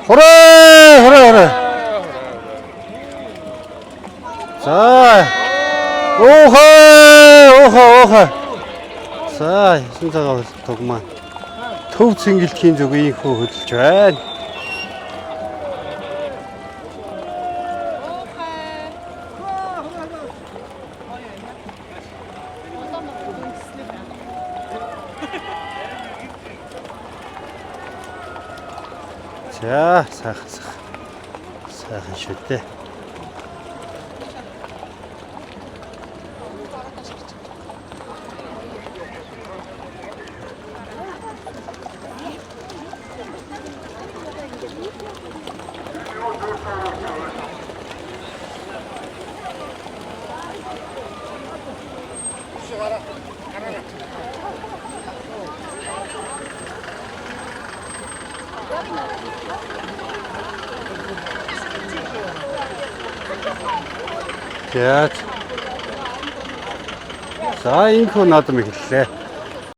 Хурээ, хурээ, хурээ. За. Уухай, уухай, уухай. За, 9 цагаан туг маань төв цэнгэлтхийн зүг ийхүү хөдөлж байна. За, сайхан сайхан. Сайхан шүү дээ. За. За, ийхүү наадам эхэллээ.